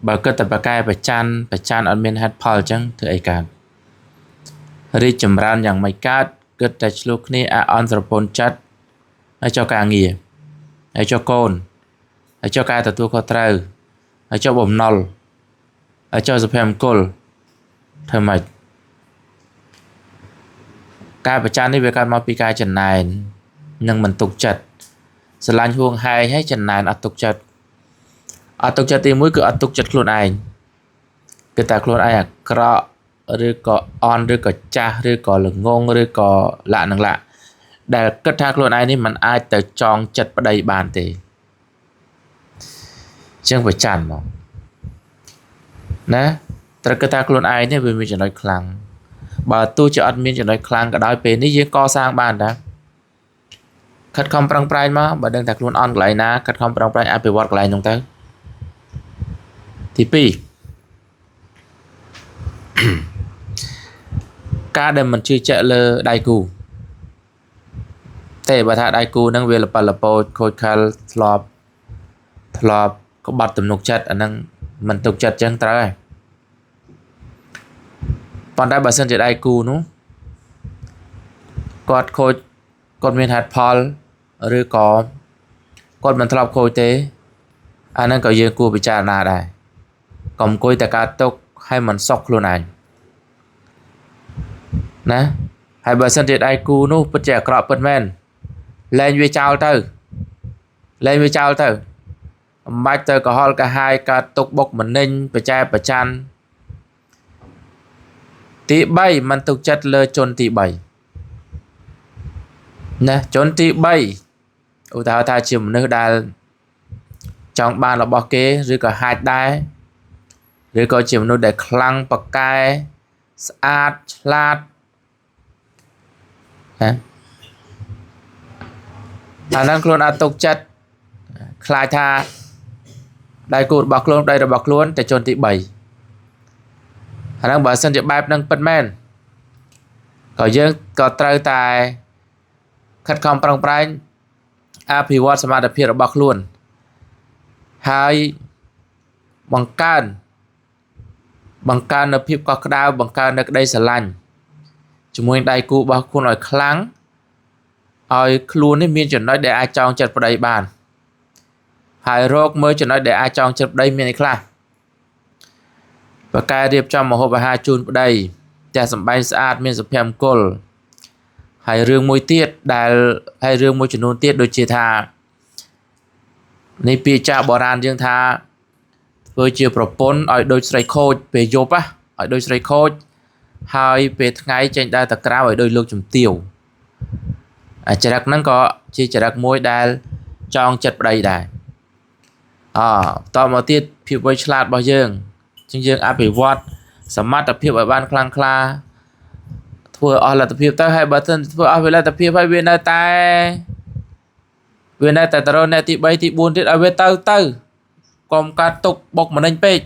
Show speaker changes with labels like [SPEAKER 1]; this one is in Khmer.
[SPEAKER 1] បើគិតតែប្រកែប្រច័នប្រច័នអត់មានហេតុផលអញ្ចឹងធ្វើអីកើតរីកចម្រើនយ៉ាងម៉េចកើតគិតតែឆ្លោះគ្នាអាអន់ស្រពន់ចិត្តហើយចុះការងារហើយចុះកូនហើយចុះការទទួលខុសត្រូវហើយចុះបំណុលហើយចុះសុភមង្គលធ្វើម៉េចការប្រច័ននេះវាកើតមកពីការចំណែននិងមិនទុកចិត្តស្រឡាញ់ហួងហែងហើយចំណែនអត់ទុកចិត្តអត់ទុកចិត្តទី1គឺអត់ទុកចិត្តខ្លួនឯងគឺតែខ្លួនឯងអាក្រក់ឬក៏អន់ឬក៏ចាស់ឬក៏ល្ងងឬក៏លាក់នឹងលាក់ដែលគិតថាខ្លួនឯងនេះมันអាចទៅចងចិត្តប្តីបានទេជាងប្រច័នមកណាត្រូវគិតថាខ្លួនឯងនេះវាមានចំណុចខ្លាំងបើទោះជាអត់មានចំណុចខ្លាំងក៏ដោយពេលនេះយើងកសាងបានតាខិតខំប្រឹងប្រែងមកបើដឹងថាខ្លួនអន់កន្លែងណាខិតខំប្រឹងប្រែងអភិវឌ្ឍកន្លែងនោះទៅទី2ការដែលមិនជឿជាក់លើដៃគូទេបើថាដៃគូនឹងវាលប៉លពោចខូចខលធ្លាប់ធ្លាប់ក្បត់ទំនុកចិត្តអានឹងមិនទុកចិត្តចឹងត្រូវហើយប៉ុន្តែបើសិនជាដៃគូនោះគាត់ខូចគាត់មានហេតុផលឬក៏គាត់មិនធ្លាប់ខូចទេអានឹងក៏យើងគួរពិចារណាដែរកុំអង្គុយតែកើតទុកហើយមិនសុខខ្លួនឯងណាហើយបើសិនជាដៃគូនោះពិតជាអាក្រក់ពិតមែនលែងវាចោលទៅលែងវាចោលទៅមិនបាច់ទៅកុហលកាហាយកើតទុកបុកម្នេញបច្ចេកប្រច័នទី3មិនទុកចិត្តលើជនទី3ណាជនទី3ឧទាហរណ៍ថាជាមនុស្សដែលចង់បានរបស់គេឬក៏ហាច់ដែរឬក៏ជាមនុស្សដែលខ្លាំងប៉កែស្អាតឆ្លាតណាអាហ្នឹងខ្លួនអត់ទុកចិត្តខ្លាចថាដៃគូរបស់ខ្លួនដៃរបស់ខ្លួនតែជនទី3អាហ្នឹងបើសិនជាបែបហ្នឹងពិតមែនក៏យើងក៏ត្រូវតែខិតខំប្រឹងប្រែងអភិវឌ្ឍសមត្ថភាពរបស់ខ្លួនហើយបង្កើននូវភាពកក់ក្ដៅបង្កើននូវក្តីស្រឡាញ់ជាមួយដៃគូរបស់ខ្លួនឲ្យខ្លាំងឲ្យខ្លួននេះមានចំណុចដែលអាចចងចិត្តប្តីបានហើយរកមើលចំណុចដែលអាចចងចិត្តប្តីមានអីខ្លះបកែរៀបចំម្ហូបអាហារជូនប្តីផ្ទះសម្បែងស្អាតមានសុភមង្គលហើយរឿងមួយទៀតដែលហើយរឿងមួយចំនួនទៀតដូចជាថានេះពាក្យចាស់បុរាណយើងថាធ្វើជាប្រពន្ធឲ្យដូចស្រីខូចពេលយប់ណាឲ្យដូចស្រីខូចហើយពេលថ្ងៃចេញដើរទៅក្រៅឲ្យដូចលោកជំទាវអាចរិតហ្នឹងក៏ជាចរិតមួយដែលចងចិត្តប្តីដែរអបន្តមកទៀតភាពវៃឆ្លាតរបស់យើងជាងយើងអភិវឌ្ឍសមត្ថភាពឲ្យបានខ្លាំងក្លាធ្វើអស់លទ្ធភាពទៅហើយបើធ្វើអស់លទ្ធភាពហើយវានៅតែទៅរកអ្នកទី3ទី4ទៀតឲ្យវាទៅកុំកាត់ទុកបុកម្នេញពេក